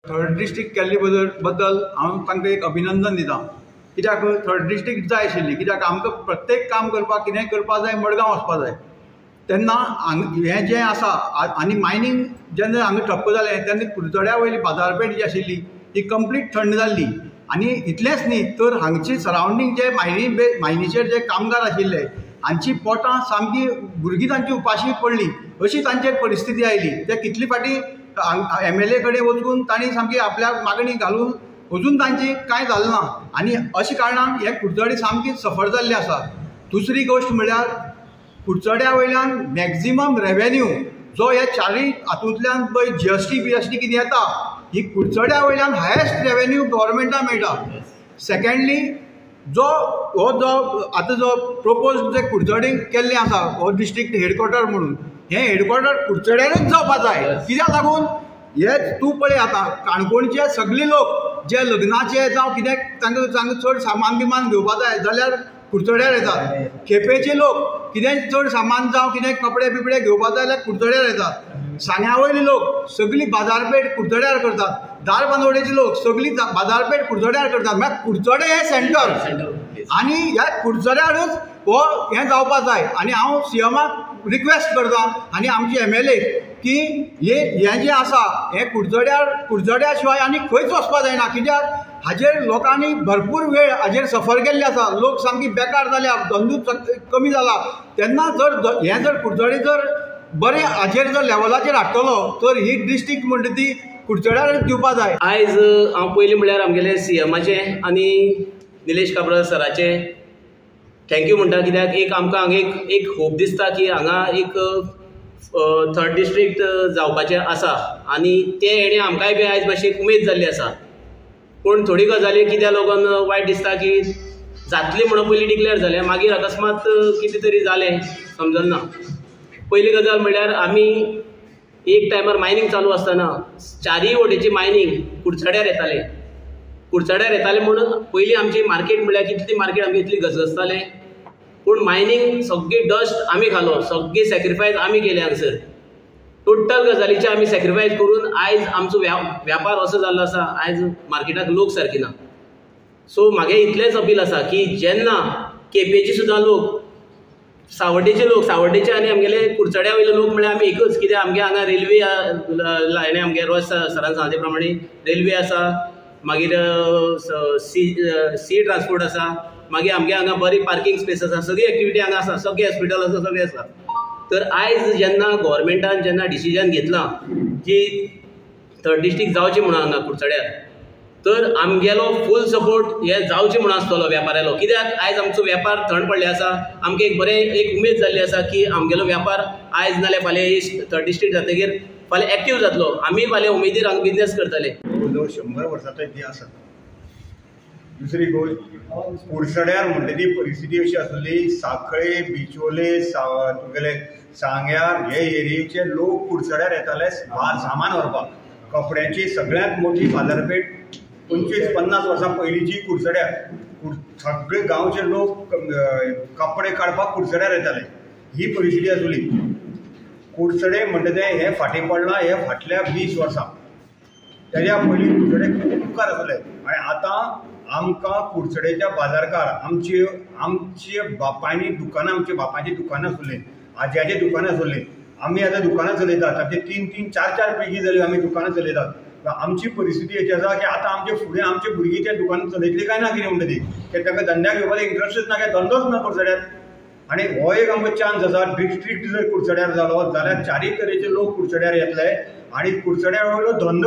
Third district केल्ले बद्दल हांव तांकां एक अभिनंदन दिता. कित्याक थर्ड डिस्ट्रिक्ट जाय आशिल्ली, कित्याक आमकां प्रत्येक काम करपाक कितेंय करपाक जाय मडगांव वचपा जाय. तेन्ना हें जें आसा आनी मायनींग जेन्ना हांगा ठप्प जालें तेन्ना कुडचड्या वयली बाजारपेठ जी आशिल्ली ती कंप्लीट थंड जाल्ली. आनी इतलेंच न्ही तर हांगची सरावंडींग जे मायनीचेर जे कामगार आशिल्ले हांची पोटां सामकी भुरगीं तांची उपाशी पडली अशी तांचेर परिस्थिती आयली. ते कितले फावटी MLA कडेन वचून तांणी सामकी आपल्याक मागणी घालून अजून तांची कांय जालें ना. आनी अशे कारणान हे कुडचडे सामकी सफर जाल्ली आसा. दुसरी गोश्ट म्हळ्यार कुडचड्या वयल्यान मॅक्झिमम रेवेन्यू जो ह्या चारूय हातूंतल्यान पळय GST BST कितें येता ही कुडचड्या वयल्यान हायेस्ट रेवेन्यू गव्हर्मेंटाक मेळटा. सेकेंडली जो हो जो आतां जो प्रोपोज जे कुडचडे केल्ले आसा हो डिस्ट्रिक्ट हेडक्वॉर्टर म्हणून, हें हेडक्वॉर्टर कुडचड्यारूच जावपा जाय. कित्याक लागून हे तूं पळय आतां काणकोणचे सगळे लोक जे लग्नाचे जावं कितें तांकां तांकां चड सामान बिमान घेवपा जाय जाल्यार कुडचड्यार येतात. केपेंचे लोक कितेंय चड सामान जावं कितें कपडे बिपडे घेवपा जाय जाल्यार कुडचड्यार येतात. सांग्या वयले लोक सगळी बाजारपेठ कुडचड्यार करतात. धारबांदोडेचे लोक सगळी बाजारपेठ कुडचड्यार करतात. म्हळ्यार कुडचडे हें सेंटर आनी ह्या कुडचड्यारूच हो हें जावपा जाय. आनी हांव CMाक रिक्वेस्ट करता आनी आमची MLA की हें जें आसा हें कुडचड्या शिवाय आनी खंयच वचपा जायना. कित्याक हाजेर लोकांनी भरपूर वेळ हाजेर सफर केल्ले आसा. लोक सामकी बेकार जाल्या, धंदो कमी जाला. तेन्ना जर हें जर कुडचडे जर बरें हाजेर जर लेवलाचेर हाडटलो तर ही डिस्ट्रिक्ट म्हणटा ती कुडचड्यार दिवपा जाय. आयज हांव पयलीं म्हळ्यार आमगेले CMाचें आनी निलेश काब्राल सराचें thank you म्हणटा. कित्याक एक आमकां हांगा एक होप दिसता की हांगा एक थर्ड डिस्ट्रिक्ट जावपाचें आसा आनी ते हेणें आमकांय बी आयज मातशी उमेद जाल्ली आसा. पूण थोडी गजाली कित्याक लागून वायट दिसता की जातली म्हणून पयलीं डिक्लेर जालें, मागीर अकस्मात कितें तरी जालें समजना. पयली गजाल म्हळ्यार आमी एक टायमार मायनींग चालू आसतना चारीय वटेची मायनींग कुडचड्यार येताले. कुडचड्यार येताले म्हणून पयलीं आमची मार्केट म्हळ्यार कितली मार्केट आमची इतली गजगजतालें. पूण मायनींग सगळी डस्ट आमी घालो, सगळी सॅक्रिफायस आमी केले हांगसर. टोटल गजालीचे आमी सॅक्रिफायस करून आयज आमचो व्यापार असो जाल्लो आसा, आयज मार्केटाक लोक सारकी ना. सो म्हागे इतलेंच अपील आसा की जेन्ना केपेंचे सुद्दां लोक, सावड्डेचे लोक, सावड्डेचे आनी आमगेले कुडचड्या वयले लोक म्हळ्यार आमी एकच. कित्याक आमगे हांगा रेल्वे लायनी आमगे रोज सरान सांगले प्रमाणे रेल्वे आसा, मागीर सी ट्रान्सपोर्ट आसा, मागीर आमगे हांगा बरी पार्किंग स्पेस आसा, सगळी एक्टिविटी हांगा आसा, सगळे हॉस्पिटल आसा, सगळें आसा. तर आयज जेन्ना गव्हर्मेंटान जेन्ना डिसिजन घेतलां की थर्ड डिस्ट्रिक्ट जावचें म्हणून हांगा कुडचड्यार, तर आमगेलो फूल सपोर्ट हे जावचें म्हणून आसतलो वेपाऱ्यालो. कित्याक आयज आमचो वेपार थंड पडले आसा, आमकां एक बरें एक उमेद जाल्ली आसा की आमगेलो वेपार आयज नाल्यार फाल्यां थर्ड डिस्ट्रिक्ट जातकीर फाल्यां एक्टीव जातलो, आमी फाल्यां उमेदीर हांगा बिजनेस करतले. जवळ 100 वर्सांचो इतिहास आसा. दुसरी गोश्ट कुडचड्यार म्हणटा ती परिस्थिती अशी आसली, साखळे, बिचोले, तुगेले सांग्यार हे एरियेचे लोक कुडचड्यार येताले सामान व्हरपाक. कपड्यांची सगळ्यांत मोठी बाजारपेठ 25-50 वर्सां पयलींची कुडचड्यार. सगळे गांवचे लोक कपडे काडपाक कुडचड्यार येताले. ही परिस्थिती आसली. कुडचडे म्हणटा तें हें फाटीं पडलां हे फाटल्या 20 वर्सां. तेज्या पयलीं कुडचडे खूब मुखार आसले. आनी आतां आमकां कुडचडेच्या बाजारकार आमचे आमचे बापायनी दुकानां, आमच्या बापायची दुकानां आसलीं, आज्याची दुकानां आसलीं. आमी आतां दुकानां चलयतात, आमचे 3-3, 4-4 पिळगी जाल्यो आमी दुकानां चलयतात. आमची परिस्थिती अशी आसा की आतां आमचे फुडें आमचे भुरगीं त्या दुकानां चलयतली काय ना कितें म्हणटा ती, की तांकां धंद्याक घेवपाक इंट्रस्टच ना, काय धंदोच ना कुडचड्यार. आनी हो एक आमकां चान्स आसा. डिस्ट्रिक्ट जर कुडचड्यार जालो जाल्यार चारीय तरेचे लोक कुडचड्यार येतले आनी कुडचड्या वयलो धंदो